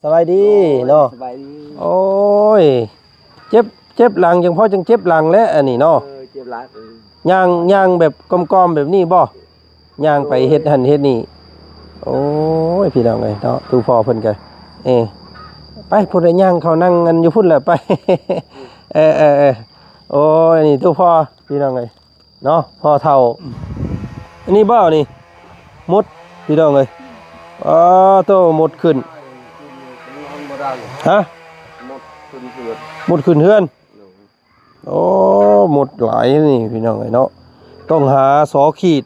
ສະບາຍດີເນາະ. ສະບາຍດີ. ໂອ້ຍ ເຈັບ ເຈັບຫຼັງ ຈັ່ງພໍຈັ່ງເຈັບຫຼັງແຫຼະອັນນີ້ເນາະ. ເອີ ເຈັບຫຼັງ ເອີ ຍ່າງ ຍ່າງແບບກອມໆແບບນີ້ບໍ່? ຍ່າງໄປເຮັດຫັ້ນເຮັດນີ້. ໂອ້ຍ ພີ່ນ້ອງເອີຍເນາະ ຕູ່ພໍ່ເພິ່ນກໍ ເອີ ໄປພຸ້ນລະ ຍ່າງເຂົ້ານັ່ງກັນຢູ່ພຸ້ນລະ ໄປ. ເອີໆໆ ໂອ້ຍ ອັນນີ້ຕູ່ພໍ່ ພີ່ນ້ອງເອີຍ ເນາະ ພໍ່ເຖົ້າ. ອັນນີ້ບໍ່ນີ້ ມົດ ພີ່ນ້ອງເອີຍ. ອໍ ໂຕ ມົດຂຶ້ນ. ຮະ? ມົດຂຶ້ນເຮືອນ. ໂອ້ ມົດຫຼາຍນີ້ ພີ່ນ້ອງເອີຍເນາະ. ຕ້ອງຫາຊໍຂີດ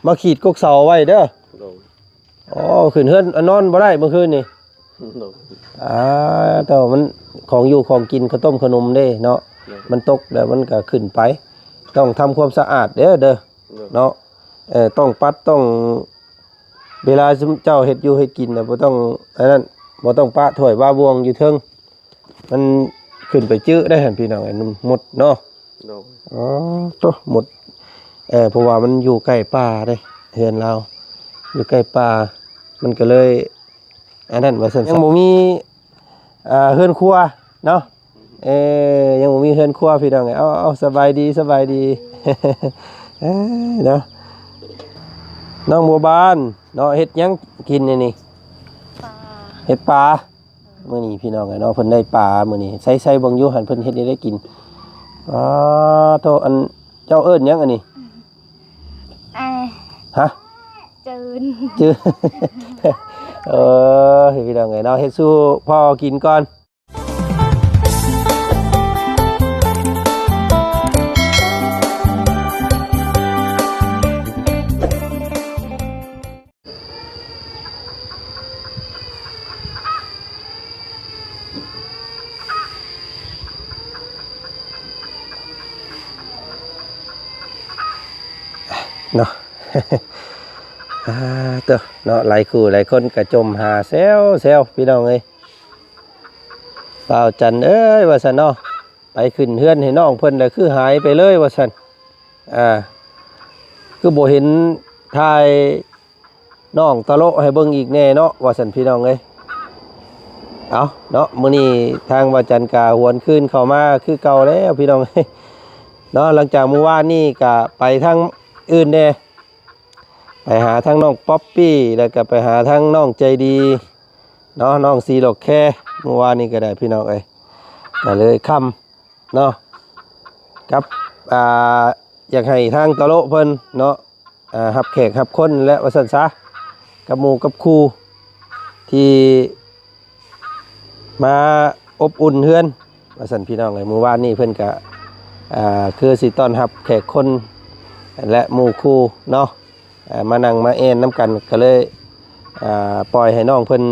ມາຂີດກົກເສົາໄວ້ເດີ. ອໍ ຂຶ້ນເຮືອນນອນບໍ່ໄດ້ມື້ຄືນນີ້. ໂດຍ ອ່າ ແຕ່ວ່າມັນ ຂອງຢູ່ຂອງກິນ ເຂົ້າຕົ້ມຂະໜົມເດ້ເນາະ. ໂດຍ ມັນຕົກແລ້ວມັນກໍຂຶ້ນໄປ. ຕ້ອງທຳຄວາມສະອາດເດີ ເດີ ໂດຍ ເນາະ. ເອີ ຕ້ອງປັດ ຕ້ອງ ເວລາເຈົ້າເຮັດຢູ່ເຮັດກິນນະ ບໍ່ຕ້ອງອັນນັ້ນ ບໍ່ຕ້ອງປະຖ້ວຍປະບ່ວງຢູ່ເທິງ. ມັນຂຶ້ນໄປຈື່ໄດ້ຫັ້ນ ພີ່ນ້ອງເອີຍ ມົດເນາະ. ໂດຍ ອໍ ໂຕ ມົດ ເອີ ເພາະວ່າມັນຢູ່ໃກ້ປ່າເດ້ ເຮືອນລາວຢູ່ໃກ້ປ່າ ມັນກໍເລີຍອັນນັ້ນວ່າຊັ້ນ. ຍັງບໍ່ມີ ອ່າ ເຮືອນຄົວເນາະ. ເອີ ຍັງບໍ່ມີເຮືອນຄົວ ພີ່ນ້ອງເອີຍ. ເອົາ ເອົາ ສະບາຍດີ ສະບາຍດີ ເອີ ເນາະ. ນ້ອງບົວບານເນາະ ເຮັດຫຍັງກິນນີ້? ປາ ເຮັດປາ. ມື້ນີ້ ພີ່ນ້ອງເອີຍເນາະ ເພິ່ນໄດ້ປາມື້ນີ້. ໃສ່ ໃສ່ເບິ່ງຢູ່ຫັ້ນ ເພິ່ນເຮັດແນວໃດກິນ. ອໍ ໂທ ອັນ ເຈົ້າເອີ້ນຫຍັງອັນນີ້? ອາ ຮະ? ຈືນ ຈືນ. ເອີ ພີ່ນ້ອງເອີຍເນາະ ເຮັດສູ່ພໍ່ກິນກ່ອນ. ເນາະ ອ່າ ໂຕ ເນາະ ຫຼາຍຄູ່ຫຼາຍຄົນກະຈົ່ມຫາແຊວໆ ພີ່ນ້ອງເອີຍ. ບ່າວຈັນເອີຍ ວ່າຊັ້ນເນາະ ໄປຂຶ້ນເຮືອນໃຫ້ນ້ອງເພິ່ນແລ້ວຄືຫາຍໄປເລີຍ ວ່າຊັ້ນ. ອ່າ ຄືບໍ່ເຫັນຖ່າຍນ້ອງຕະໂລະໃຫ້ເບິ່ງອີກແດ່ເນາະ ວ່າຊັ້ນ ພີ່ນ້ອງເອີຍ. ເອົາເນາະ ມື້ນີ້ທາງບ່າວຈັນກະຫວນຄືນເຂົ້າມາຄືເກົ່າແລ້ວ ພີ່ນ້ອງເອີຍເນາະ. ຫຼັງຈາກມື້ວານນີ້ກະໄປທາງອື່ນແດ່ ໄປຫາທາງນ້ອງປັອບປີ້ ແລ້ວກໍໄປຫາທາງນ້ອງໃຈດີເນາະ ນ້ອງສີດອກແຄ. ມື້ວານນີ້ກໍໄດ້ ພີ່ນ້ອງເອີຍ ກໍເລີຍຄ່ຳເນາະ ກັບ ອ່າ ຢາກໃຫ້ທາງຕະໂລະເພິ່ນເນາະ ອ່າ ຮັບແຂກຮັບຄົນແຫຼະ ວ່າຊັ້ນຊະ ກັບໝູ່ກັບຄູ່ທີ່ ມາອົບອຸ່ນເຮືອນວ່າຊັ້ນ ພີ່ນ້ອງເອີຍ. ມື້ວານນີ້ເພິ່ນກະ ອ່າ ຄືຊິຕ້ອນຮັບແຂກຄົນ ແລະ ໝູ່ຄູ່ເນາະ ອ່າ ມານັ່ງມາແອ່ນນຳກັນ ກະເລີຍ ອ່າ ປ່ອຍໃຫ້ນ້ອງເພິ່ນ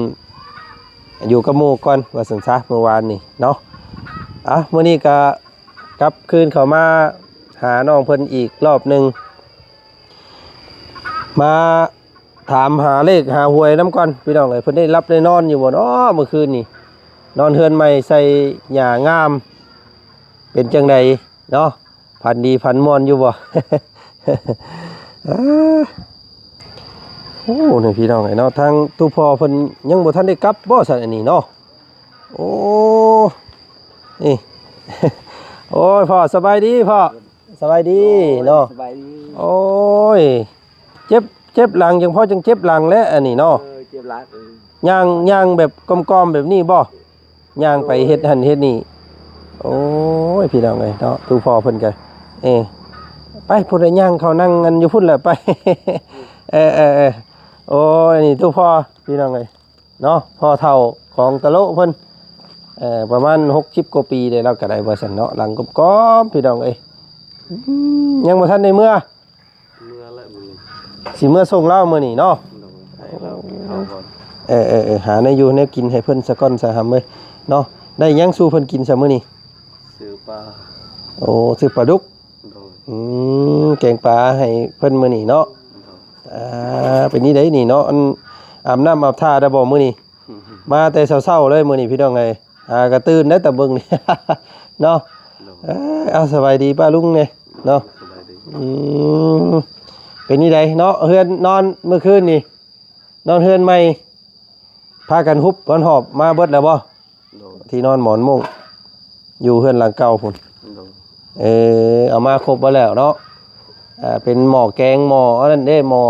ຢູ່ກັບໝູ່ກ່ອນວ່າຊັ້ນຊະ ມື້ວານນີ້ເນາະ. ອ່ະ ມື້ນີ້ກະກັບຄືນເຂົ້າມາຫານ້ອງເພິ່ນອີກລອບໜຶ່ງ ມາ ຖາມຫາເລກຫາຫວຍນຳກ່ອນ ພີ່ນ້ອງເອີຍ ເພິ່ນໄດ້ຫຼັບໄດ້ນອນຢູ່ບໍ່ເນາະມື້ຄືນນີ້ ນອນເຮືອນໃໝ່ໃສ່ຫຍ້າງາມ ເປັນຈັ່ງໃດເນາະ ຝັນດີຝັນມ່ວນຢູ່ບໍ່? ໂອ້ ນີ້ ພີ່ນ້ອງເອີຍເນາະ ທາງຕູ້ພໍ່ເພິ່ນຍັງບໍ່ທັນໄດ້ກັບບໍ່ຊັ້ນ ອັນນີ້ເນາະ. ໂອ້ ນີ້ ໂອ້ຍ ພໍ່ ສະບາຍດີພໍ່ ສະບາຍດີເນາະ. ໂອ້ຍ ເຈັບ ເຈັບຫຼັງ ຈັ່ງພໍຈັ່ງເຈັບຫຼັງແຫຼະອັນນີ້ເນາະ. ເອີ ເຈັບຫຼັງ ເອີ ຍ່າງ ຍ່າງແບບກອມໆແບບນີ້ບໍ່? ຍ່າງໄປເຮັດຫັ້ນເຮັດນີ້. ໂອ້ຍ ພີ່ນ້ອງເອີຍເນາະ ຕູ້ພໍ່ເພິ່ນກໍ ເອີ ໄປພຸ້ນລະ ຍ່າງເຂົ້ານັ່ງກັນຢູ່ພຸ້ນລະ ໄປ. ເອີໆໆ ໂອ້ຍ ອັນນີ້ຕູ້ພໍ່ ພີ່ນ້ອງເອີຍ ເນາະ ພໍ່ເຖົ້າຂອງຕະໂລະເພິ່ນ ເອີ ປະມານຫົກສິບກວ່າປີໄດ້ ລາວກໍໄດ້ວ່າຊັ້ນເນາະ ຫຼັງກອມໆ ພີ່ນ້ອງເອີຍ. ອືມ ຍັງບໍ່ທັນໄດ້ເມືອ ເມືອແລ້ວມື້ນີ້ ຊິເມືອສົ່ງລາວມື້ນີ້ເນາະ. ໂດຍ ໃຫ້ລາວກິນເຂົ້າກ່ອນ. ເອີໆໆ ຫາແນວຢູ່ແນວກິນໃຫ້ເພິ່ນສາກ່ອນສາຫຳເອີຍເນາະ. ໄດ້ຫຍັງສູ່ເພິ່ນກິນຊະມື້ນີ້? ຊື້ປາ. ໂອ້ ຊື້ປາດຸກ. ໂດຍ ອືມ ແກງປາໃຫ້ເພິ່ນມື້ນີ້ເນາະ. ໂດຍ ອ່າ ເປັນນີ້ໄດ໋ນີ້ເນາະ ອັນ ອາບນ້ຳອາບທ່າໄດ້ບໍ່ມື້ນີ້? ມາແຕ່ເຊົ້າໆເລີຍມື້ນີ້ ພີ່ນ້ອງເອີຍ ຫາກະຕື່ນໄດ້ຕາເບິ່ງນີ້ເນາະ. ໂດຍ ເອີ ເອົາ ສະບາຍດີປ້າລຸງແດ່ເນາະ. ສະບາຍດີ. ອືມ ເປັນນີ້ໄດ໋ເນາະ ເຮືອນນອນມື້ຄືນນີ້ ນອນເຮືອນໃໝ່. ພາກັນຮຸບກັນຫອບມາເບິດແລ້ວບໍ່? ໂດຍ ທີ່ນອນໝອນມຸ້ງຢູ່ເຮືອນຫຼັງເກົ່າພຸ້ນ. ໂດຍ ເອີ ເອົາມາຄົບເບິດແລ້ວເນາະ. ອ່າ ເປັນໝໍ້ແກງ ໝໍ້ອັນນັ້ນເດ້ ໝໍ້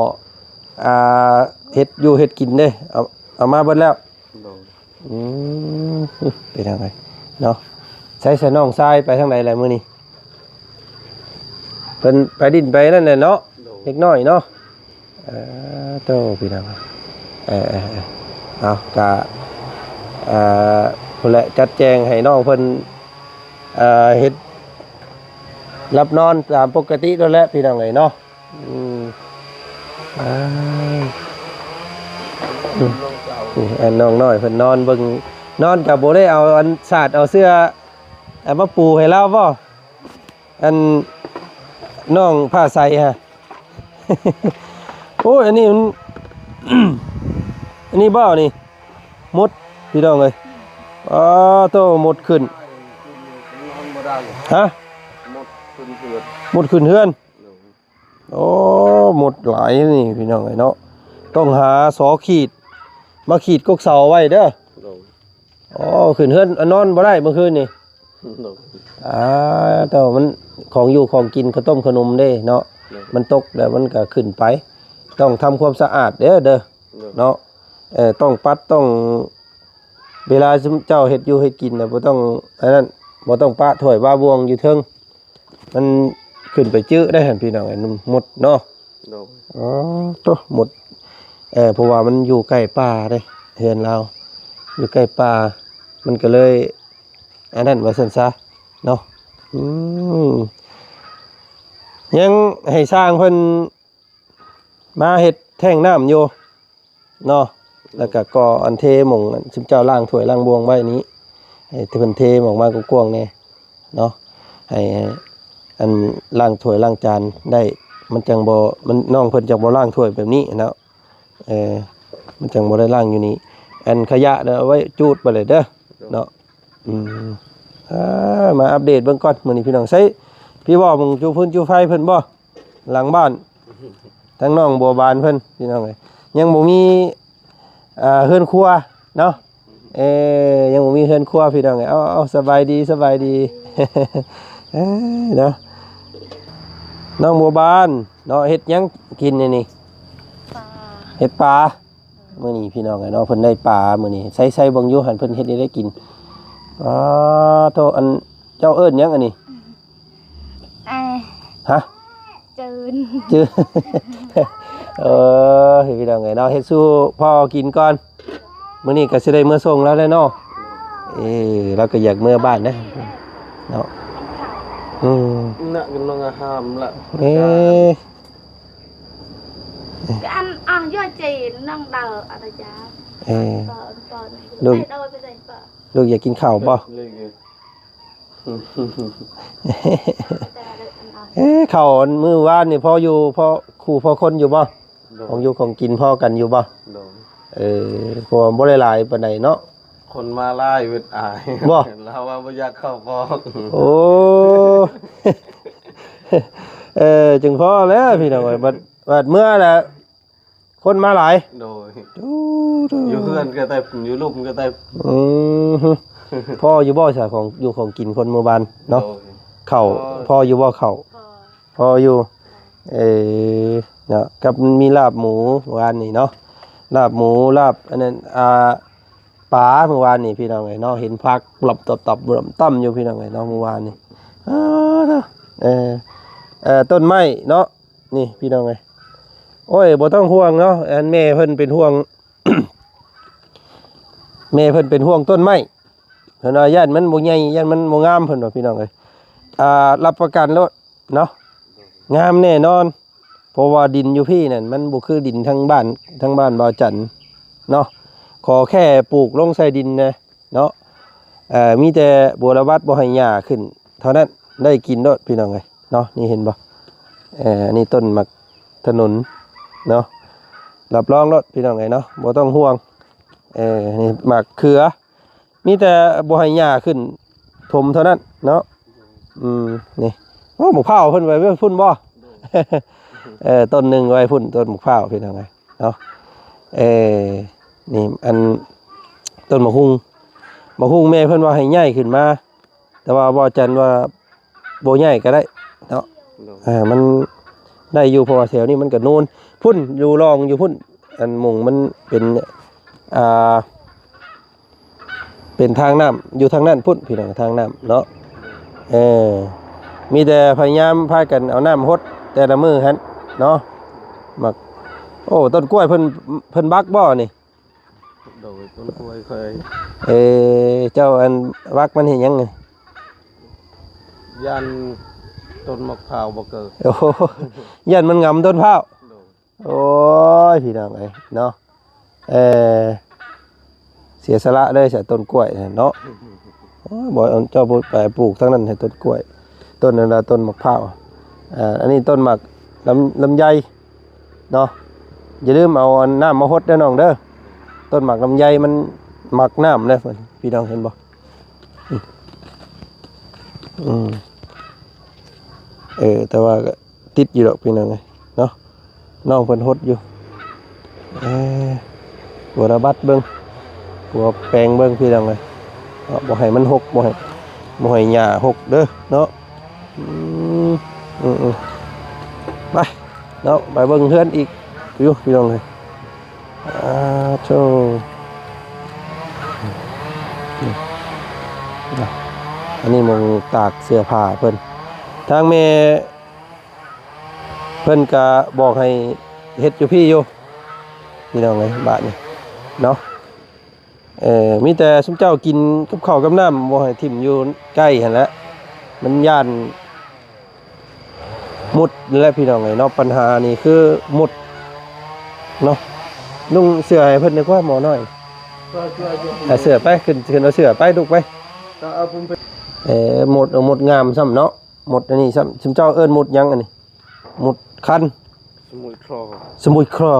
ອ່າ ເຮັດຢູ່ເຮັດກິນເດ້ ເອົາ ເອົາມາເບິດແລ້ວ. ໂດຍ ອືມ ເປັນຈັ່ງໃດເນາະ? ໃສ ໃສນ້ອງຊາຍໄປທາງໃດແລ້ວມື້ນີ້? ເພິ່ນໄປດິນໄປນັ້ນແຫຼະເນາະ. ໂດຍ ເດັກນ້ອຍເນາະ. ເອີ ໂຕ ພີ່ນ້ອງ ເອີ ເອີ ເອີ ເອົາ ກະ ເອີ ພຸ້ນແຫຼະ ຈັດແຈງໃຫ້ນ້ອງເພິ່ນ ເອີ ເຮັດ ຫຼັບນອນຕາມປົກກະຕິໂລດແຫຼະ ພີ່ນ້ອງເອີຍເນາະ. ອືມ ອ່າ ອືມ ອັນນ້ອງນ້ອຍເພິ່ນນອນເບິ່ງ ນອນກະບໍ່ໄດ້ເອົາອັນສາດເອົາເສື່ອ ເອົາມາປູໃຫ້ລາວບໍ່? ອັນນ້ອງຜ້າໃສຮະ ໂອ້ຍ ອັນນີ້ມັນ ອັນນີ້ບໍ່ນີ້ ມົດ ພີ່ນ້ອງເອີຍ. ອໍ ໂຕ ມົດຂຶ້ນ ນອນບໍ່ໄດ້ ຮະ ມົດຂຶ້ນເຮືອນ ມົດຂຶ້ນເຮືອນ. ໂອ້ ມົດຫຼາຍນີ້ ພີ່ນ້ອງເອີຍເນາະ ຕ້ອງຫາຊໍຂີດ ມາຂີດກົກເສົາໄວ້ເດີ. ໂດຍ ອໍ ຂຶ້ນເຮືອນ ນອນບໍ່ໄດ້ມື້ຄືນນີ້. ໂດຍ ອ່າ ແຕ່ວ່າມັນ ຂອງຢູ່ຂອງກິນ ເຂົ້າຕົ້ມຂະໜົມເດ້ເນາະ. ໂດຍ ມັນຕົກແລ້ວມັນກໍຂຶ້ນໄປ ຕ້ອງທຳຄວາມສະອາດເດີ ໂດຍ ເນາະ. ເອີ ຕ້ອງປັດ ຕ້ອງ ເວລາຊຸມເຈົ້າເຮັດຢູ່ເຮັດກິນນະ ບໍ່ຕ້ອງອັນນັ້ນ ບໍ່ຕ້ອງປະຖ້ວຍປະບ່ວງຢູ່ເທິງ ມັນຂຶ້ນໄປຈື່ໄດ້ຫັ້ນ ພີ່ນ້ອງເອີຍ ມົດເນາະ. ໂດຍ ອໍ ໂຕ ມົດ ເອີ ເພາະວ່າມັນຢູ່ໃກ້ປ່າເດ້ ເຮືອນລາວຢູ່ໃກ້ປ່າ ມັນກໍເລີຍອັນນັ້ນວ່າຊັ້ນຊະເນາະ. ອືມ ຍັງໃຫ້ຊ່າງເພິ່ນ ມາເຮັດແທ້ງນ້ຳຢູ່ເນາະ ແລ້ວກະກໍອັນເທໝ່ອງອັນຊຸມເຈົ້າລ້າງຖ້ວຍລ້າງບ່ວງໄວ້ນີ້ ໃຫ້ເພິ່ນເທອອກມາກວ້າງໆແດ່ເນາະ ໃຫ້ອັນລ້າງຖ້ວຍລ້າງຈານໄດ້ ມັນຈັ່ງບໍ່ ມັນ ນ້ອງເພິ່ນຈັ່ງບໍ່ລ້າງຖ້ວຍແບບນີ້ເນາະ. ເອີ ມັນຈັ່ງບໍ່ໄດ້ລ້າງຢູ່ນີ້ ອັນຂະຫຍະນະເອົາໄວ້ຈູດໄປເລີຍເດີເນາະ. ອືມ ອ່າ ມາອັບເດດເບິ່ງກ່ອນມື້ນີ້ ພີ່ນ້ອງ ໃສ ພີ່ບໍ່ ໝ່ອງຈູຟືນຈູໄຟເພິ່ນບໍ່? ຫຼັງບ້ານ ທາງນ້ອງບົວບານເພິ່ນ ພີ່ນ້ອງເອີຍ ຍັງບໍ່ມີ ເອີ ເຮືອນຄົວເນາະ. ເອີ ຍັງບໍ່ມີເຮືອນຄົວ ພີ່ນ້ອງເອີຍ. ເອົາ ເອົາ ສະບາຍດີ ສະບາຍດີ ເອີ ເນາະ ນ້ອງບົວບານເນາະ. ເຮັດຫຍັງກິນນີ້? ປາ ເຮັດປາ. ມື້ນີ້ພີ່ນ້ອງເອີຍເນາະ ເພິ່ນໄດ້ປາມື້ນີ້ ໃສ່ ໃສ່ເບິ່ງຢູ່ຫັ້ນ ເພິ່ນເຮັດແນວໃດກິນ. ປາໂທ ອັນເຈົ້າເອີ້ນຫຍັງອັນນີ້? ອາ ຮະ? ຈືນ ຈືນ ເອີ ພີ່ນ້ອງເອີຍເນາະ ເຮັດສູ່ພໍ່ກິນກ່ອນ. ມື້ນີ້ກໍຊິໄດ້ເມືອສົ່ງລາວແລ້ວເນາະ. ເອີ ລາວກໍຢາກເມືອບ້ານເດ້ເນາະ. ອືມ ນະ ກຳລັງຫ້າມລະ ເອີ ກະອັນ ອາ ຢອດເຈນ ນ້ອງເດີ ອາຈານ ເອີ ລູກ ລູກຢາກກິນເຂົ້າບໍ່? ເອີ ເຂົ້າມື້ວານນີ້ພໍຢູ່ ພໍຄູ່ພໍຄົນຢູ່ບໍ່? ໂດຍ ຂອງຢູ່ຂອງກິນພໍກັນຢູ່ບໍ່? ໂດຍ ເອີ ເພາະວ່າບໍ່ໄດ້ຫຼາຍປານໃດເນາະ. ຄົນມາຫຼາຍເວດອາຍ ບໍ່? ລາວວ່າບໍ່ຢາກເຂົ້າປອກ. ໂອ້ ເອີ ຈຶ່ງພໍແລ້ວພີ່ນ້ອງເອີຍ ບັດ ບັດເມືອລະຄົນມາຫຼາຍ. ໂດຍ ຢູ່ເຮືອນກໍເຕັມ ຢູ່ລຸ່ມກໍເຕັມ. ອືມ ພໍຢູ່ບໍ່ຊະ ຂອງຢູ່ຂອງກິນຄົນເມືອບ້ານເນາະ? ໂດຍ ເຂົ້າ ພໍ ພໍຢູ່ບໍ່ເຂົ້າ? ພໍ ພໍຢູ່. ເອີ ເນາະ ກັບມີລາບໝູວານນີ້ເນາະ ລາບໝູ ລາບອັນນັ້ນ ອ່າ ປາ ມື້ວານນີ້ພີ່ນ້ອງເອີຍເນາະ ເຫັນຜັກບລັບຕັບໆບລັບຕ່ຳຢູ່ພີ່ນ້ອງເອີຍເນາະ ມື້ວານນີ້. ອາ ເອີ ເອີ ຕົ້ນໄມ້ເນາະ ນີ້ພີ່ນ້ອງເອີຍ. ໂອ້ຍ ບໍ່ຕ້ອງຫ່ວງເນາະ ອັນແມ່ເພິ່ນເປັນຫ່ວງ ແມ່ເພິ່ນເປັນຫ່ວງຕົ້ນໄມ້ ເພິ່ນວ່າຢ້ານມັນບໍ່ໃຫຍ່ ຢ້ານມັນບໍ່ງາມ ເພິ່ນວ່າພີ່ນ້ອງເອີຍ. ອ່າ ຮັບປະກັນໂລດ ເນາະ ງາມແນ່ນອນ ເພາະວ່າດິນຢູ່ພີ້ນັ້ນ ມັນບໍ່ຄືດິນທາງບ້ານ ທາງບ້ານບ່າວຈັນເນາະ. ຂໍແຄ່ປູກລົງໃສ່ດິນແດ່ເນາະ. ເອີ ມີແຕ່ບົວລະບັດບໍ່ໃຫ້ຫຍ້າຂຶ້ນເທົ່ານັ້ນ ໄດ້ກິນໂລດພີ່ນ້ອງເອີຍເນາະ. ນີ້ເຫັນບໍ່? ເອີ ອັນນີ້ຕົ້ນໝາກຖະໜົນເນາະ ຮັບຮອງໂລດພີ່ນ້ອງເອີຍເນາະ ບໍ່ຕ້ອງຫ່ວງ. ເອີ ນີ້ໝາກເຂືອ ມີແຕ່ບໍ່ໃຫ້ຫຍ້າຂຶ້ນຖົມເທົ່ານັ້ນເນາະ. ອືມ ນີ້ ໂອ້ ໝາກພ້າວເພິ່ນໄວ້ພຸ້ນບໍ່? ເອີ ຕົ້ນໜຶ່ງໄວ້ພຸ້ນ ຕົ້ນໝາກພ້າວພີ່ນ້ອງເອີຍເນາະ. ເອີ ນີ້ ອັນ ຕົ້ນໝາກຫຸ່ງ ໝາກຫຸ່ງແມ່ເພິ່ນວ່າໃຫ້ໃຫຍ່ຂຶ້ນມາ ແຕ່ວ່າບໍ່ຈັນວ່າບໍ່ໃຫຍ່ກໍໄດ້ເນາະ ໂດຍ ເອີ ມັນໄດ້ຢູ່ ເພາະວ່າແຖວນີ້ມັນກໍໂນນ ພຸ້ນ ຢູ່ລອງຢູ່ພຸ້ນ ອັນໝ່ອງມັນເປັນ ອ່າ ເປັນທາງນ້ຳຢູ່ທາງນັ້ນພຸ້ນ ພີ່ນ້ອງ ທາງນ້ຳເນາະ ເອີ ມີແຕ່ພະຍາຍາມພາກັນເອົານ້ຳຫົດແຕ່ລະມື້ຫັ້ນເນາະ ໝາກ ໂອ້ ຕົ້ນກ້ວຍເພິ່ນ ເພິ່ນບັກບໍ່ນີ້? ໂດຍ ຕົ້ນກ້ວຍເຄີຍ ເອີ ເຈົ້າອັນບັກມັນເຮັດຫຍັງນີ້? ຢ້ານຕົ້ນໝາກພ້າວບໍ່ເກີດ ໂອ້ ຢ້ານມັນຫງຳຕົ້ນພ້າວ ໂດຍ ໂອ້ຍ ພີ່ນ້ອງເອີຍເນາະ ເອີ ເສຍສະຫຼະເລີຍຊະ ຕົ້ນກ້ວຍເນາະ ໂອ້ຍ ບໍ່ ເຈົ້າບໍ່ໄປປູກທາງນັ້ນໃຫ້ຕົ້ນກ້ວຍ ຕົ້ນນັ້ນລະຕົ້ນໝາກພ້າວ ເອີ ອັນນີ້ຕົ້ນໝາກລຳ ລຳໄຍເນາະ ຢ່າລືມເອົາອັນນ້ຳມາຫົດເດີນ້ອງເດີ ຕົ້ນໝາກລຳໄຍມັນມັກນ້ຳເດ້ ພີ່ນ້ອງເຫັນບໍ່? ອືມ ເອີ ແຕ່ວ່າກໍຕິດຢູ່ດອກພີ່ນ້ອງເອີຍເນາະ ນ້ອງເພິ່ນຫົດຢູ່ ເອີ ບົວລະບັດເບິ່ງ ບົວແປງເບິ່ງພີ່ນ້ອງເອີຍເນາະ ບໍ່ໃຫ້ມັນຫົກ ບໍ່ໃຫ້ ບໍ່ໃຫ້ຫຍ້າຫົກເດີເນາະ ອືມ ອືມໆ ໄປເນາະ ໄປເບິ່ງເຮືອນອີກຢູ່ພີ່ນ້ອງເອີຍ ອາໂທ ອັນນີ້ໝ່ອງຕາກເສື້ອຜ້າເພິ່ນ ທາງແມ່ເພິ່ນກະບອກໃຫ້ເຮັດຢູ່ພີ້ຢູ່ ພີ່ນ້ອງເອີຍ ບາດນີ້ເນາະ ເອີ ມີແຕ່ຊຸມເຈົ້າກິນກັບເຂົ້າກັບນ້ຳ ບໍ່ໃຫ້ຖິ້ມຢູ່ໃກ້ຫັ້ນແຫຼະ ມັນຢ້ານ ໝຸດແຫຼະພີ່ນ້ອງເອີຍເນາະ ບັນຫານີ້ຄືໝຸດເນາະ ນຸ່ງເສື້ອໃຫ້ເພິ່ນດີກວ່າໝໍນ້ອຍ ເອົາເສື້ອໄປ ຂຶ້ນ ຂຶ້ນເອົາເສື້ອໄປ ລຸກໄປ ເອີ ໝຸດ ໝຸດງາມຊ້ຳເນາະ ໝຸດອັນນີ້ຊ້ຳ ຊຸມເຈົ້າເອີ້ນໝຸດຫຍັງອັນນີ້? ໝຸດຄັນ ສະມຸຍຄລໍ ສະມຸຍຄລໍ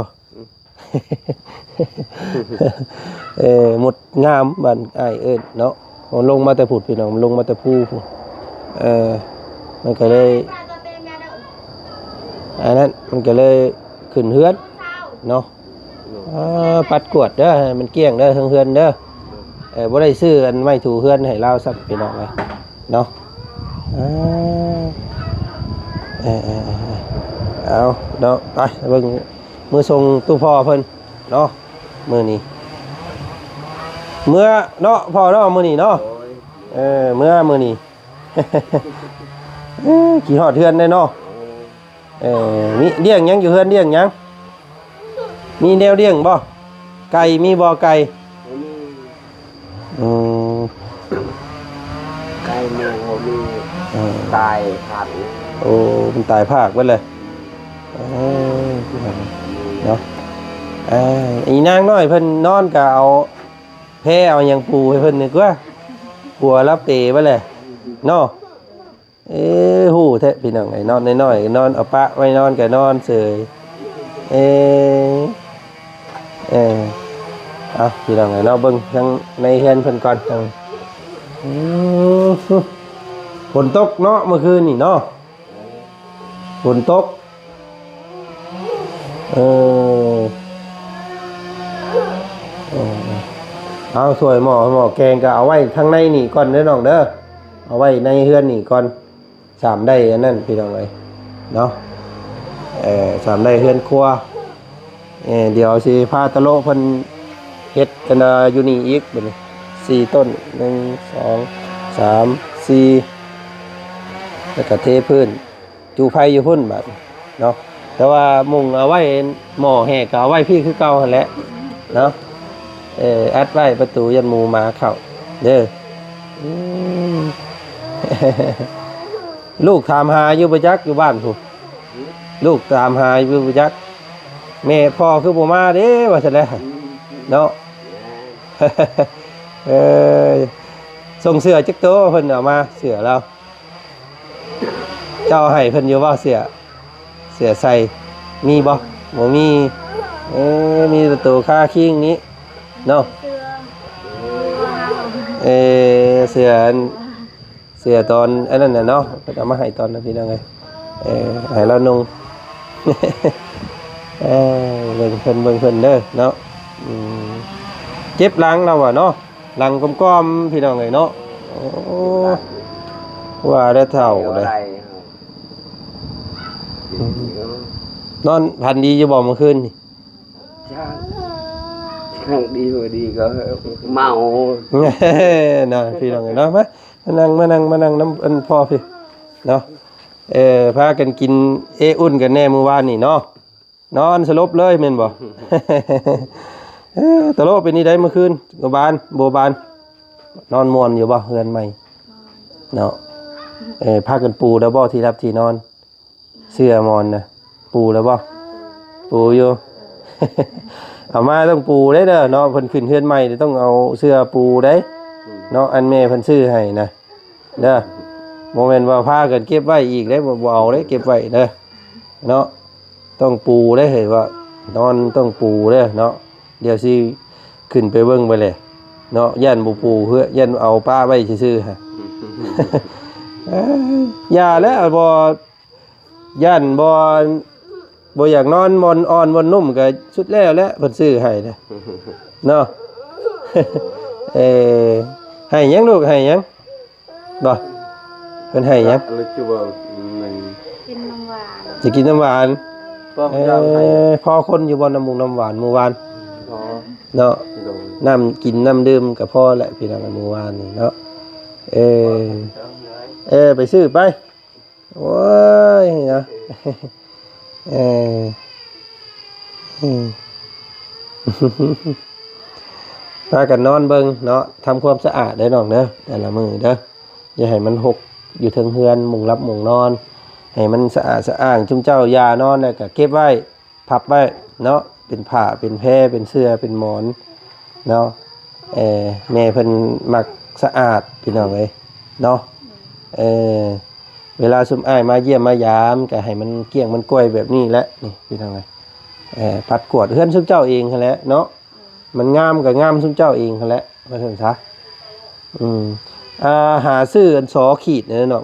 ເອີ ໝຸດງາມ ບ້ານອ້າຍເອີ້ນເນາະ ມັນລົງມາແຕ່ພຸ້ນພີ່ນ້ອງ ມັນລົງມາແຕ່ພູພຸ້ນ ເອີ ມັນກໍເລີຍ ອັນນັ້ນ ມັນກໍເລີຍຂຶ້ນເຮືອນເນາະ ເອີ ປັດກວາດເດີ ໃຫ້ມັນກ້ຽງເດີ ເທິງເຮືອນເດີ ເອີ ບໍ່ໄດ້ຊື້ອັນໄມ້ຖູເຮືອນໃຫ້ລາວຊ້ຳ ພີ່ນ້ອງເອີຍເນາະ ເອີ ເອີ ເອີ ເອີ ເອົາເນາະ ໄປເບິ່ງ ມື້ສົ່ງຕູ້ພໍ່ເພິ່ນເນາະ ມື້ນີ້ ເມືອເນາະພໍ່ເນາະ ມື້ນີ້ເນາະ ໂດຍ ເອີ ເມືອມື້ນີ້ ເອີ ຄິດຮອດເຮືອນເດ້ເນາະ ໂດຍ ເອີ ມີລ້ຽງຫຍັງຢູ່ເຮືອນ ລ້ຽງຫຍັງ? ມີແນວລ້ຽງບໍ່? ໄກ່ມີບໍ່? ໄກ່ ບໍ່ມີ ອືມ ໄກ່ໝູບໍ່ມີ ເອີ ຕາຍພາກ ໂອ້ ມັນຕາຍພາກເບິດເລີຍ ເອີ ເນາະ ເອີ ອີນາງນ້ອຍເພິ່ນນອນກໍເອົາແພເອົາຫຍັງປູໃຫ້ເພິ່ນດີກວ່າ ກົວລາວເປເບິດເລີຍເນາະ. ເອີ ຮູ້ແທ້ພີ່ນ້ອງເອີຍ ນອນນ້ອຍໆ ນອນ ເອົາປະໄວ້ນອນກໍນອນເສີຍ ເອີ ເອີ ເອົາພີ່ນ້ອງເອີຍເນາະ ເບິ່ງທາງໃນເຮືອນເພິ່ນກ່ອນ ອືມ ຝົນຕົກເນາະ ເມື່ອຄືນນີ້ເນາະ ຝົນຕົກ ເອີ ເອີ ເອົາ ຖ້ວຍໝໍ້ ໝໍ້ແກງກໍເອົາໄວ້ທາງໃນນີ້ກ່ອນເດີນ້ອງເດີ ເອົາໄວ້ໃນເຮືອນນີ້ກ່ອນ ສາມໄດ້ອັນນັ້ນພີ່ນ້ອງເອີຍເນາະ ເອີ ສາມໄດ້ເຮືອນຄົວ ເອີ ດຽວຊິພາຕະໂລະເພິ່ນເຮັດອັນນ່າຢູ່ນີ້ອີກ ບາດນີ້ສີ່ຕົ້ນ ໜຶ່ງ ສອງ ສາມ ສີ່ ແລ້ວກໍເທພື້ນ ຈູ່ໄຟຢູ່ພຸ້ນບາດນີ້ເນາະ ແຕ່ວ່າມຸງເອົາໄວ້ ໝໍ້ແຫ້ກໍເອົາໄວ້ພີ້ຄືເກົ່າຫັ້ນແຫຼະເນາະ ເອີ ອັດໄວ້ປະຕູຢ້ານໝູໝາເຂົ້າເດີ ອືມ ລູກຖາມຫາຢູ່ບໍ່ຈັກ ຢູ່ບ້ານພຸ້ນ ລູກຖາມຫາຢູ່ບໍ່ຈັກ ແມ່ພໍ່ຄືບໍ່ມາເດ້ ວ່າຊັ້ນແຫຼະເນາະ ເອີ ສົ່ງເສື້ອຈັກໂຕ ເພິ່ນເອົາມາ ເສື້ອລາວ ເຈົ້າໃຫ້ເພິ່ນຢູ່ບໍ່ ເສື້ອ ເສື້ອໃສ່ ມີບໍ່? ບໍ່ມີ ເອີ ມີແຕ່ໂຕຄາຄີງນີ້ເນາະ ເສື້ອ ເອີ ເສື້ອອັນ ເສື້ອຕອນອັນນັ້ນນ່ະເນາະ ເພິ່ນເອົາມາໃຫ້ຕອນນັ້ນ ພີ່ນ້ອງເອີຍ ເອີ ໃຫ້ລາວນຸ່ງ ເອີ ເບິ່ງເພິ່ນ ເບິ່ງເພິ່ນເດີເນາະ ອືມ ເຈັບຫຼັງລາວວ່າເນາະ ຫຼັງກອມໆ ພີ່ນ້ອງເອີຍເນາະ. ໂອ້ ວ່າແລ້ວເຖົ້າເດ້. ນອນຝັນດີຢູ່ບໍ່ມື້ຄືນນີ້? ຈັກ ຈັ່ງດີບໍ່ດີກໍເມົາເນາະ ພີ່ນ້ອງເອີຍເນາະ. ມາ ມານັ່ງ ມານັ່ງ ມານັ່ງນຳອັນພໍ່ພີ້ເນາະ. ເອີ ພາກັນກິນເອອຸ່ນກັນແດ່ມື້ວານນີ້ເນາະ. ນອນສະຫຼົບເລີຍແມ່ນບໍ່? ເອີ ຕະໂລເປັນຈັ່ງໃດມື້ຄືນ? ບໍ່ບານ ບໍ່ບານ. ນອນມ່ວນຢູ່ບໍ່ເຮືອນໃໝ່? ເນາະ ເອີ ພາກັນປູແລ້ວບໍ່ທີ່ຮັບທີ່ນອນ? ເສື່ອໝອນນະ ປູແລ້ວບໍ່? ປູຢູ່. ເອົາມາຕ້ອງປູເດ້ເດີເນາະ ເພິ່ນຂຶ້ນເຮືອນໃໝ່ຕ້ອງເອົາເສື່ອປູເດ້ເນາະ ອັນແມ່ເພິ່ນຊື້ໃຫ້ນະເດີ. ບໍ່ແມ່ນວ່າພາກັນເກັບໄວ້ອີກເດ້ ບໍ່ ບໍ່ເອົາເດ້ ເກັບໄວ້ເດີເນາະ. ຕ້ອງປູເດ້ ເຫັນວ່ານອນຕ້ອງປູເດ້ເນາະ. ດຽວຊິຂຶ້ນໄປເບິ່ງໄປແຫຼະເນາະ ຢ້ານບໍ່ປູເພື່ອ ຢ້ານເອົາປະໄວ້ຊື່ໆ ຮະ. ເອີຍ ຢ່າແລ້ວ ບໍ່ ຢ້ານບໍ່ ບໍ່ຢາກນອນບ່ອນອ່ອນບ່ອນນຸ້ມ ກໍສຸດແລ້ວແຫຼະ ເພິ່ນຊື້ໃຫ້ນະເນາະ. ເອີ ໃຫ້ຫຍັງລູກ ໃຫ້ຫຍັງ? ບໍ່ ເພິ່ນໃຫ້ຫຍັງ? ອັນນີ້ຄືວ່າມັນ ກິນນ້ຳຫວານ ຈະກິນນ້ຳຫວານ. ເອີ ພໍຄົນຢູ່ບໍ່ ນ້ຳມຸກນ້ຳຫວານມື້ວານ? ພໍເນາະ ໂດຍ ນ້ຳກິນນ້ຳດື່ມກໍພໍແຫຼະ ພີ່ນ້ອງ ມື້ວານນີ້ເນາະ. ເອີ ເອີ ໄປຊື້ໄປ. ໂອ້ຍເນາະ ເອີ ອືມ ພາກັນນອນເບິ່ງເນາະ ທຳຄວາມສະອາດເດີນ້ອງເດີ ແຕ່ລະມື້ເດີ ຢ່າໃຫ້ມັນຮົກຢູ່ເທິງເຮືອນ ມຸງຫຼັບມຸງນອນ ໃຫ້ມັນສະອາດສະອ້າງ. ຊຸມເຈົ້າຢ່ານອນແລ້ວກໍເກັບໄວ້ ພັບໄວ້ເນາະ ເປັນຜ້າເປັນແພ ເປັນເສື່ອເປັນໝອນເນາະ. ເອີ ແມ່ເພິ່ນມັກສະອາດ ພີ່ນ້ອງເອີຍເນາະ. ເອີ ເວລາຊຸມອ້າຍມາຢ້ຽມມາຢາມ ກໍໃຫ້ມັນກ້ຽງມັນກ້ວຍແບບນີ້ແຫຼະ ນີ້ ພີ່ນ້ອງເອີຍ. ເອີ ປັດກວາດເຮືອນຊຸມເຈົ້າເອງຫັ້ນແຫຼະເນາະ ມັນງາມກໍງາມຊຸມເຈົ້າເອງຫັ້ນແຫຼະ ວ່າຊັ້ນຊະ. ອືມ ອ່າ ຫາຊື້ອັນຊໍຂີດນັ້ນເນາະ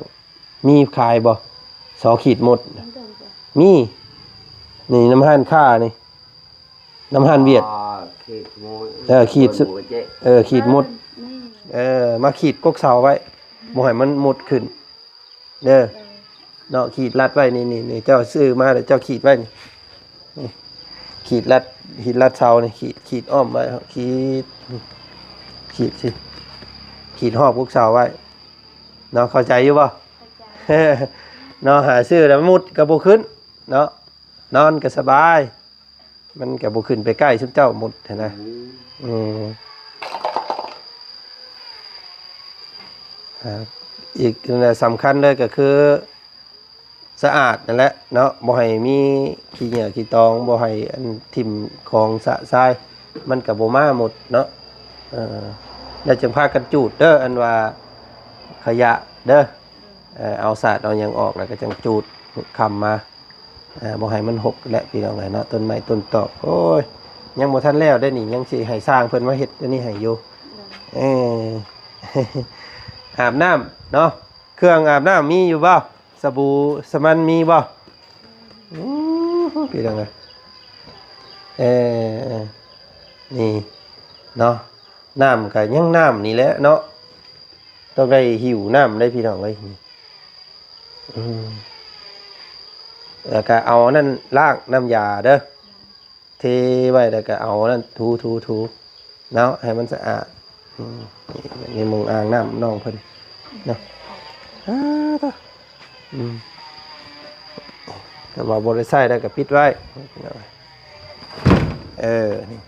ມີຂາຍບໍ່? ຊໍຂີດມົດ ມີ ນີ້ນຳຮ້ານຄ້ານີ້ ນຳຮ້ານຫວຽດ ອ່າ ຂີດມົດ ເອີ ຂີດ ເອີ ຂີດມົດ ເອີ ມາຂີດກົກເສົາໄວ້ ບໍ່ໃຫ້ມັນມົດຂຶ້ນເດີ ເນາະ. ຂີດລັດໄວ້ ນີ້ ນີ້ ນີ້ ເຈົ້າຊື້ມາແລ້ວເຈົ້າຂີດໄວ້ນີ້ ນີ້ ຂີດລັດ ຂີດລັດເສົານີ້ ຂີດ ຂີດອ້ອມໄວ້ ຂີດ ຂີດຊິ ຂີດຮອບກົກເສົາໄວ້ເນາະ. ເຂົ້າໃຈຢູ່ບໍ່? ເຂົ້າໃຈ ເນາະ ຫາຊື້ແລ້ວມຸດກໍບໍ່ຂຶ້ນເນາະ ນອນກໍສະບາຍ ມັນກໍບໍ່ຂຶ້ນໄປໃກ້ຊຸມເຈົ້າໝົດຫັ້ນນະ. ອືມ ອ່າ ອີກສຳຄັນເລີຍກໍຄືສະອາດນັ້ນແຫຼະເນາະ ບໍ່ໃຫ້ມີຂີ້ເຫຍື້ອຂີ້ຕອງ ບໍ່ໃຫ້ອັນຖິ້ມຂອງຊະຊາຍ ມັນກໍບໍ່ມາໝົດເນາະ. ເອີ ແລ້ວຈຶ່ງພາກັນຈູດເດີ ອັນວ່າຂະຫຍະເດີ ເອີ ເອົາສາດເອົາຫຍັງອອກ ແລ້ວກໍຈັ່ງຈູດຄຳມາ ອ່າ ບໍ່ໃຫ້ມັນຮົກແຫຼະ ພີ່ນ້ອງເອີຍເນາະ. ຕົ້ນໄມ້ຕົ້ນຕອກ ໂອ້ຍ ຍັງບໍ່ທັນແລ້ວເດ້ນີ້ ຍັງຊິໃຫ້ຊ່າງເພິ່ນມາເຮັດອັນນີ້ໃຫ້ຢູ່. ເອີ ອາບນ້ຳເນາະ ເຄື່ອງອາບນ້ຳມີຢູ່ບໍ່? ສະບູສະໝັນມີບໍ່? ອືມ ພີ່ນ້ອງເອີຍ ເອີ ນີ້ເນາະ ນ້ຳກໍຍັງນ້ຳນີ້ແຫຼະເນາະ ຕ້ອງໄດ້ຫິ້ວນ້ຳເດ້ ພີ່ນ້ອງເອີຍ. ອືມ ແລ້ວກໍເອົາອັນນັ້ນລ້າງນ້ຳຢາເດີ ເທໄວ້ ແລ້ວກໍເອົາອັນນັ້ນຖູໆໆເນາະ ໃຫ້ມັນສະອາດ. ອືມ ນີ້ ນີ້ມຸງອ່າງນ້ຳນ້ອງເພິ່ນເນາະ. ອ້າ ຕາ ອືມ ແຕ່ວ່າບໍ່ໄດ້ໃຊ້ແລ້ວກໍປິດໄວ້. ເອີ ນີ້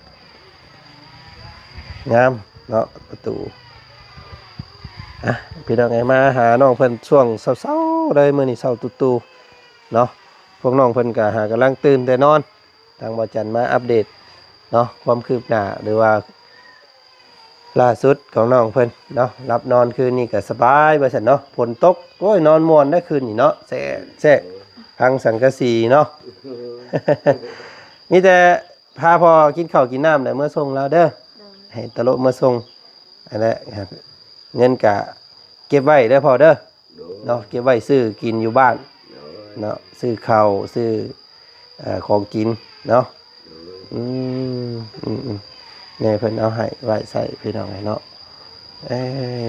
ງາມເນາະ ປະຕູ. ອ່ະ ພີ່ນ້ອງເອີຍ ມາຫານ້ອງເພິ່ນຊ່ວງເຊົ້າໆ ເລີຍ ມື້ນີ້ເຊົ້າຕູ່ໆເນາະ. ພວກນ້ອງເພິ່ນກໍຫາກຳລັງຕື່ນແຕ່ນອນ ທາງບ່າວຈັນມາອັບເດດເນາະ ຄວາມຄືບໜ້າ ຫຼືວ່າລ່າສຸດຂອງນ້ອງເພິ່ນເນາະ. ຫຼັບນອນຄືນນີ້ກໍສະບາຍວ່າຊັ້ນເນາະ ຝົນຕົກ ໂອ້ຍ ນອນມ່ວນໄດ໋ຄືນນີ້ເນາະ ແຊະໆ ພັງສັງກະສີເນາະ. ມີແຕ່ ພາພໍ່ກິນເຂົ້າກິນນ້ຳແລ້ວເມືອສົ່ງລາວເດີ ໂດຍ ໃຫ້ຕະໂລະເມືອສົ່ງ ອັນນັ້ນແຫຼະ ເງິນກະເກັບໄວ້ເດີພໍ່ເດີ ໂດຍ ເນາະ ເກັບໄວ້ຊື້ກິນຢູ່ບ້ານ ໂດຍ ເນາະ ຊື້ເຂົ້າ ຊື້ ເອີ ຂອງກິນເນາະ ໂດຍ ອືມ ອືມ ແມ່ເພິ່ນເອົາໃຫ້ໄວ້ໃຊ້ພີ່ນ້ອງເອີຍເນາະ. ເອີ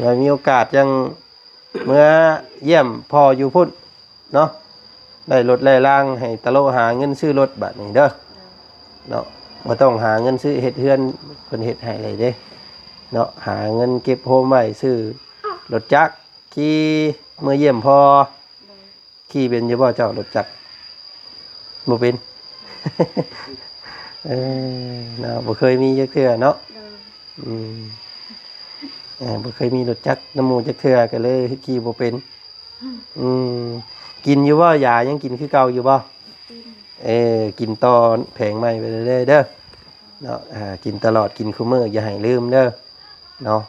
ໄວ້ມີໂອກາດຈັ່ງເມືອຢ້ຽມພໍ່ຢູ່ພຸ້ນເນາະ ໄດ້ລົດໄດ້ລາງໃຫ້ຕະໂລຫາເງິນຊື້ລົດບາດນີ້ເດີເນາະ. ບໍ່ຕ້ອງຫາເງິນຊື້ເຮັດເຮືອນ ເພິ່ນເຮັດໃຫ້ເລີຍເດ້ເນາະ. ຫາເງິນເກັບໂຮມໄວ້ຊື້ລົດຈັກຂີ່ເມືອຢ້ຽມພໍ່. ໂດຍ ຂີ່ເປັນຢູ່ບໍ່ເຈົ້າລົດຈັກ? ບໍ່ເປັນ ເອີ ເນາະ ບໍ່ເຄີຍມີຈັກເທື່ອເນາະ. ໂດຍ ອືມ ເອີ ບໍ່ເຄີຍມີລົດຈັກນຳໝູ່ຈັກເທື່ອ ກໍເລີຍຂີ່ບໍ່ເປັນ. ອືມ ອືມ ກິນຢູ່ບໍ່? ຢາຍັງກິນຄືເກົ່າຢູ່ບໍ່? ກິນ ເອີ ກິນຕໍ່ແຜງໃໝ່ໄປເລື້ອຍໆເດີເນາະ. ອ່າ ກິນຕະຫຼອດ ກິນຄູ່ມື້ ຢ່າໃຫ້ລືມເດີເນາະ.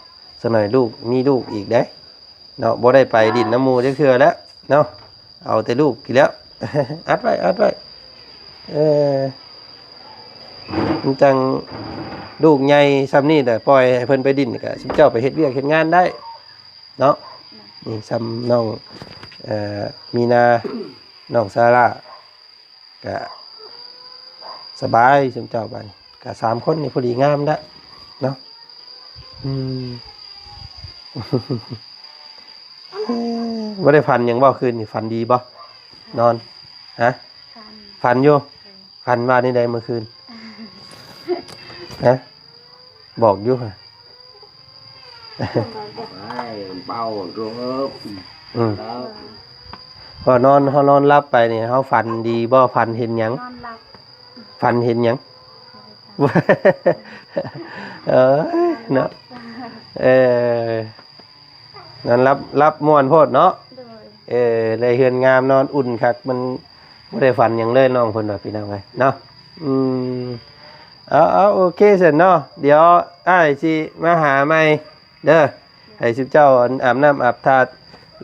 ສະໜ້ອຍລູກ ມີລູກອີກເດ້ເນາະ ບໍ່ໄດ້ໄປຫຼິ້ນນຳໝູ່ຈັກເທື່ອແລ້ວເນາະ. ເອົາແຕ່ລູກນີ້ແຫຼ້ວ ອັດໄວ້ ອັດໄວ້. ເອີ ມັນຈັ່ງລູກໃຫຍ່ຊ່ຳນີ້ແຫຼະ ປ່ອຍໃຫ້ເພິ່ນໄປຫຼິ້ນ ກໍຊຸມເຈົ້າໄປເຮັດວຽກເຮັດງານໄດ້ເນາະ. ນີ້ຊ່ຳນ້ອງ ເອີ ມີນາ ນ້ອງຊາລາ ກະສະບາຍຊຸມເຈົ້າບາດນີ້ ກະສາມຄົນນີ້ພໍດີງາມແລ້ວເນາະ. ອືມ ບໍ່ໄດ້ຝັນຫຍັງບໍ່ຄືນນີ້? ຝັນດີບໍ່? ນອນ ຮະ? ຝັນ ຝັນຢູ່. ເອີ ຝັນວ່າແນວໃດມື້ຄືນ? ຮະ? ບອກຢູ່ ໄອ້ເປົາເດີບ ອືມ ແລ້ວ ພໍນອນ ເຮົານອນຫຼັບໄປນີ້ ເຮົາຝັນດີບໍ່? ຝັນເຫັນຫຍັງ? ນອນຫຼັບ ຝັນເຫັນຫຍັງ? ບໍ່ໄດ້ຝັນ ເອີ ເນາະ ເອີ ນອນຫຼັບ ຫຼັບມ່ວນໂພດເນາະ. ໂດຍ ເອີ ໄດ້ເຮືອນງາມ ນອນອຸ່ນຄັກ ມັນບໍ່ໄດ້ຝັນຫຍັງເລີຍ ນ້ອງເພິ່ນວ່າ ພີ່ນ້ອງເອີຍເນາະ. ອືມ ເອົາ ເອົາ ໂອເຄຊັ້ນເນາະ ດຽວອ້າຍຊິມາຫາໃໝ່ເດີ ໃຫ້ຊຸມເຈົ້າ ອັນ ອາບນ້ຳອາບທ່າ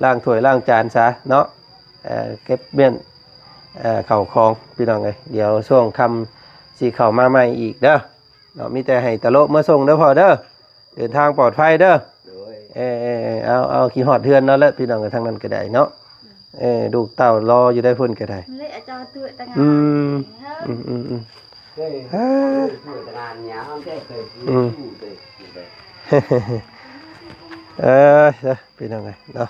ລ້າງຖ້ວຍລ້າງຈານຊະເນາະ. ເອີ ເກັບມ້ຽນ ເອີ ເຂົ້າຂອງ ພີ່ນ້ອງເອີຍ ດຽວຊ່ວງຄ່ຳຊິເຂົ້າມາໃໝ່ອີກເດີເນາະ. ມີແຕ່ໃຫ້ຕະໂລເມືອສົ່ງເດີພໍ່ເດີ ເດີນທາງປອດໄພເດີ. ໂດຍ ເອີ ເອີ ເອີ ເອົາ ເອົາ ຄິດຮອດເຮືອນເນາະ ແລະ ພີ່ນ້ອງເອີຍ ທາງນັ້ນກໍໄດ້ເນາະ. ເອີ ລູກເຕົ້າລໍຢູ່ໄດ້ພຸ້ນກໍໄດ້ ອືມ ອືມ ອືມ ເອີ ເອີ ເອີ ພີ່ນ້ອງເອີຍເນາະ.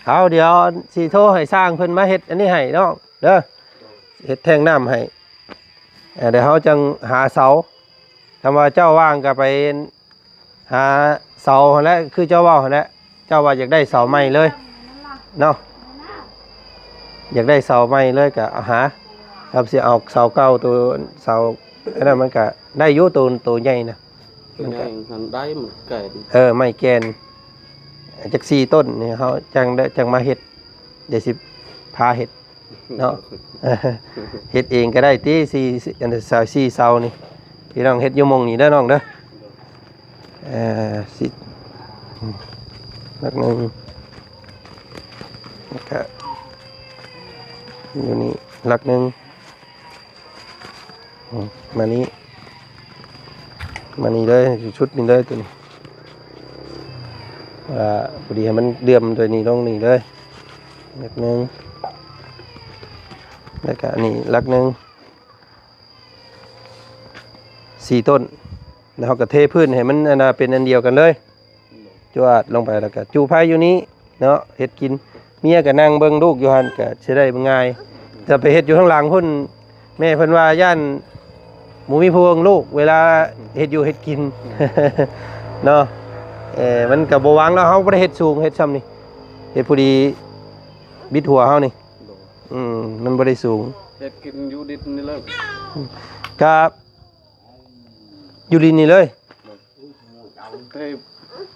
ເອົາ ດຽວຊິໂທໃຫ້ຊ່າງເພິ່ນມາເຮັດອັນນີ້ໃຫ້ນ້ອງເດີ ເຮັດແທງນ້ຳໃຫ້. ເອີ ດຽວເຮົາຈັ່ງຫາເສົາ ຄັນວ່າເຈົ້າວ່າງກໍໄປຫາເສົາຫັ້ນແຫຼະ ຄືເຈົ້າເວົ້າຫັ້ນແຫຼະ. ເຈົ້າວ່າຢາກໄດ້ເສົາໃໝ່ເລີຍເນາະ ຢາກໄດ້ເສົາໃໝ່ເລີຍກໍຫາ ຄັນຊິເອົາເສົາເກົ່າ ໂຕເສົາອັນນັ້ນມັນກໍໄດ້ຢູ່ ໂຕ ໂຕໃຫຍ່ນະ ມັນກໍ ໂຕໃຫຍ່ຫັ້ນໄດ້ ມັນແກ່ນ ເອີ ໄມ້ແກ່ນ ຈັກສີ່ຕົ້ນນີ້ ເຮົາຈັ່ງໄດ້ ຈັ່ງມາເຮັດ ດຽວຊິພາເຮັດເນາະ. ເຮັດເອງກໍໄດ້ຕິ ສີ່ ສີ່ ອັນ ສີ່ເສົານີ້ ພີ່ນ້ອງເຮັດຢູ່ໝ່ອງນີ້ເດີນ້ອງເດີ. ເອີ ຊິ ຫຼັກໜຶ່ງ ແລ້ວກະຢູ່ນີ້ຫຼັກໜຶ່ງ ອືມ ມານີ້ ມານີ້ເລີຍ ຊຸດນີ້ເລີຍ ຕົວນີ້ ອ່າ ພໍດີໃຫ້ມັນເຊື່ອມຕົວນີ້ລົງນີ້ເລີຍ ຫຼັກໜຶ່ງ ແລ້ວກະອັນນີ້ຫຼັກໜຶ່ງ ສີ່ຕົ້ນ ແລ້ວເຮົາກໍເທພື້ນໃຫ້ມັນ ອັນນ່າ ເປັນອັນດຽວກັນເລີຍ ຈວດລົງໄປ ແລ້ວກໍຈຸໄຟຢູ່ນີ້ເນາະ ເຮັດກິນ ເມຍກໍນັ່ງເບິ່ງລູກຢູ່ຫັ້ນ ກໍຊິໄດ້ງ່າຍ. ແຕ່ໄປເຮັດຢູ່ທາງຫຼັງພຸ້ນ ແມ່ເພິ່ນວ່າຢ້ານບໍ່ມີຜູ້ເບິ່ງລູກ ເວລາເຮັດຢູ່ເຮັດກິນເນາະ. ເອີ ມັນກໍບໍ່ຫວັງແລ້ວ ເຮົາບໍ່ໄດ້ເຮັດສູງ ເຮັດຊ່ຳນີ້ ເຮັດພໍດີບິດຫົວເຮົານີ້ ໂດຍ ອືມ ມັນບໍ່ໄດ້ສູງ ເຮັດກິນຢູ່ດິນນີ້ເລີຍ ກະຢູ່ດິນນີ້ເລີຍ ເທ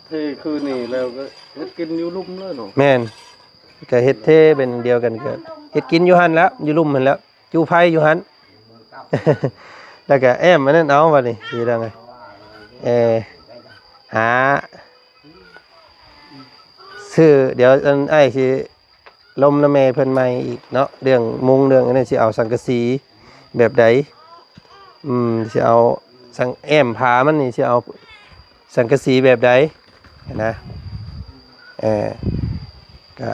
ເທຄືນນີ້ແລ້ວກໍເຮັດກິນຢູ່ລຸ່ມເລີຍເນາະ. ແມ່ນ ກໍເຮັດເທເປັນດຽວກັນ ກໍເຮັດກິນຢູ່ຫັ້ນແຫຼະ ຢູ່ລຸ່ມຫັ້ນແຫຼະ ຈຸໄຟຢູ່ຫັ້ນ ແລ້ວກໍແອ້ມອັນນັ້ນເອົາ ບັດນີ້ຊິໄດ້ ເອີ ຫາ ຊື້ ດຽວອັນອ້າຍຊິ ລົມນຳແມ່ເພິ່ນໃໝ່ອີກເນາະ ເລື່ອງມຸງເລື່ອງອັນນີ້ ຊິເອົາສັງກະສີແບບໃດ ອືມ ຊິເອົາສັງ ແອ້ມຝາມັນນີ້ ຊິເອົາສັງກະສີແບບໃດນະ ເອີ ກະ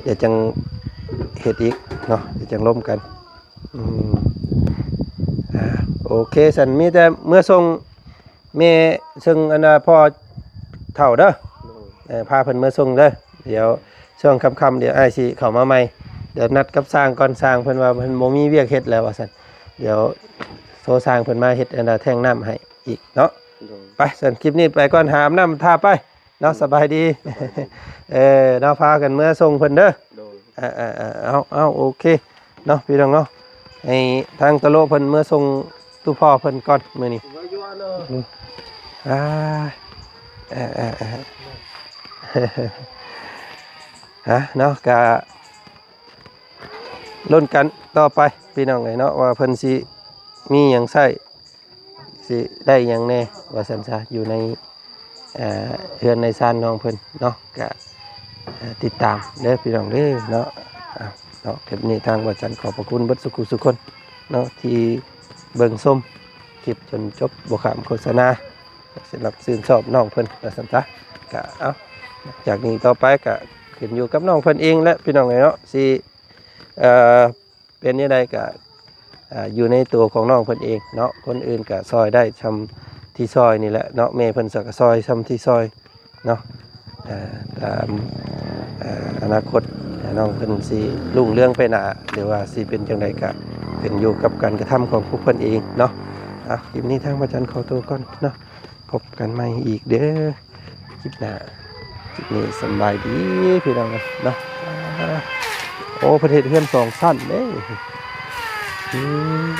ດຽວຈັ່ງເຮັດອີກເນາະ ດຽວຈັ່ງລົມກັນ ອືມ ອ່າ ໂອເຄ ຊັ້ນມີແຕ່ເມືອສົ່ງ ແມ່ສົ່ງອັນນ່າພໍ່ເຖົ້າເດີ ໂດຍ ເອີ ພາເພິ່ນເມືອສົ່ງເດີ. ດຽວຊ່ວງຄ່ຳໆ ດຽວອ້າຍຊິເຂົ້າມາໃໝ່. ດຽວນັດກັບຊ່າງກ່ອນ ຊ່າງເພິ່ນວ່າເພິ່ນບໍ່ມີວຽກເຮັດແລ້ວວ່າຊັ້ນ. ດຽວໂທຊ່າງເພິ່ນມາເຮັດອັນນ່າແທງນ້ຳໃຫ້ອີກເນາະ. ໂດຍ ໄປຊັ້ນ ຄລິບນີ້ໄປກ່ອນ ຫາອາບນ້ຳ ຖ້າໄປເນາະ. ສະບາຍດີ ເອີ ເນາະ ພາກັນເມືອສົ່ງເພິ່ນເດີ. ໂດຍ ເອົາ ເອົາ ເອົາ ໂອເຄເນາະ ພີ່ນ້ອງເນາະ. ໃຫ້ທາງຕະໂລເພິ່ນເມືອສົ່ງຕູ້ພໍ່ເພິ່ນກ່ອນມື້ນີ້. ອາ ເອີ ເອີ ເອີ ຮະ ເນາະ ກະ ລຸ້ນກັນຕໍ່ໄປ ພີ່ນ້ອງເອີຍເນາະ ວ່າເພິ່ນຊິມີຫຍັງໃຊ້ ຊິໄດ້ຫຍັງແດ່ ວ່າຊັ້ນຊະ ຢູ່ໃນ ເອີ ເຮືອນໃນຊານນ້ອງເພິ່ນເນາະ. ກະ ເອີ ຕິດຕາມເດີ ພີ່ນ້ອງເດີເນາະ. ເອົາ ເນາະ ຄລິບນີ້ທາງບ່າວຈັນຂອບພະຄຸນເບິດສູ່ຜູ້ສູ່ຄົນເນາະ ທີ່ເບິ່ງຊົມຄລິບຈົນຈົບ ບໍ່ຂ້າມໂຄສະນາ. ສຳລັບຊື່ນຊອບນ້ອງເພິ່ນວ່າຊັ້ນຊະ. ກະ ເອົາ ຈາກນີ້ຕໍ່ໄປກະຂຶ້ນຢູ່ກັບນ້ອງເພິ່ນເອງແຫຼະ ພີ່ນ້ອງເອີຍເນາະ ຊິ ເອີ ເປັນຈັ່ງໃດກະ ເອີ ຢູ່ໃນຕົວຂອງນ້ອງເພິ່ນເອງເນາະ. ຄົນອື່ນກະຊ່ອຍໄດ້ຊ່ຳທີ່ຊ່ອຍນີ້ແຫຼະເນາະ ແມ່ເພິ່ນກະຊ່ອຍຊ່ຳທີ່ຊ່ອຍເນາະ. ເອີ ຕາມ ເອີ ອະນາຄົດ ນ້ອງເພິ່ນຊິລຸ່ງເຮືອງໄປໜ້າ ຫຼືວ່າຊິເປັນຈັ່ງໃດກະຂຶ້ນຢູ່ກັບການກະທຳຂອງພວກເພິ່ນເອງເນາະ. ເອົາ ຄລິບນີ້ທາງພະຈັນຂໍໂຕກ່ອນເນາະ ພົບກັນໃໝ່ອີກເດີ ຄລິບໜ້າ. ຄລິບນີ້ສຳບາຍດີພີ່ນ້ອງເນາະ. ໂອ້ ເພິ່ນເຮັດເຮືອນສອງຊັ້ນເດ້. ອືມ